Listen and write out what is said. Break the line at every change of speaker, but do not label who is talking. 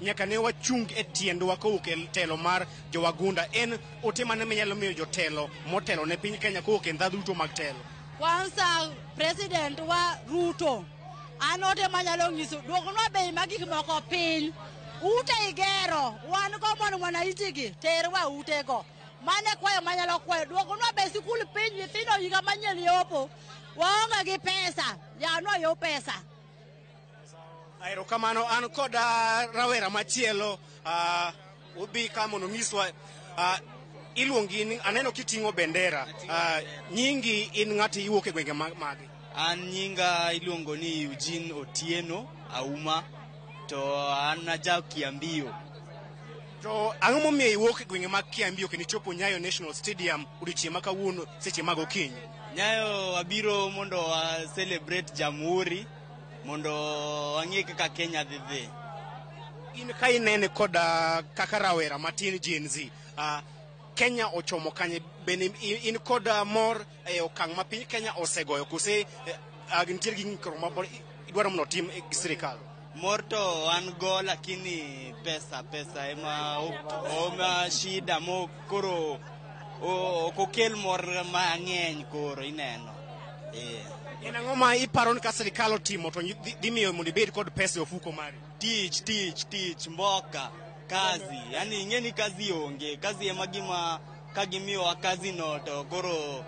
Nyaka ne wachung e tiendwa kowuok e telo mar jowagunda. En ote mane minyalo miyo jotelo motelo ne piny Kenya kowuok e ndhadhu duto mag telo?
Kwanza president wa Ruto, an ote manyalo nyiso, duoknwa bei mag gik moko piny. Ute igero, wan common mwananchi gi, terwa utego. Mano e kwayo manyalo kwayo, duoknwa bei sikul piny, nyithindo higa manyien yopo. Waonge gi pesa, yawnwa yo pesa.
Erokamano. An kod rawera machielo, obi ka mondo onyiswa. Iluongi ni, aneno kiting'o bendera. Nyingi in ng'ati iwuok e gwenge mage?
An nyinga iluongo ni Eugene Otieno Auma, to an aja Kiambio.
To ang'o momiyo iwuok e gwenge mag Kiambio kendo ichopo Nyayo National Stadium odiochieng' ma kawuono seche mag okinyi?
Nyayo abiro mondo wa celebrate Jamhuri, mondo wang'e kaka Kenya dhi dhi.
In ka inene kod kaka rawera matin Gen Z, Kenya ochomo kanye? Bende in kod mor e okang' ma piny Kenya osegoyo, kose nitie gi ng'ikruok ma idwaro mondo otim gi sirikal?
Mor to an go, lakini pesa ema shida mo koro ok okel mor mang'eny koro ineno.
En ang'o ma iparo ni ka sirikal otimo to dhi miyo mondo ibed kod pesa e ofuko mari?
Tich, tich, tich, mboka, kazi. Yani ing'e ni kazi onge, kazi ema gima ka gimiyowa kazi no to koro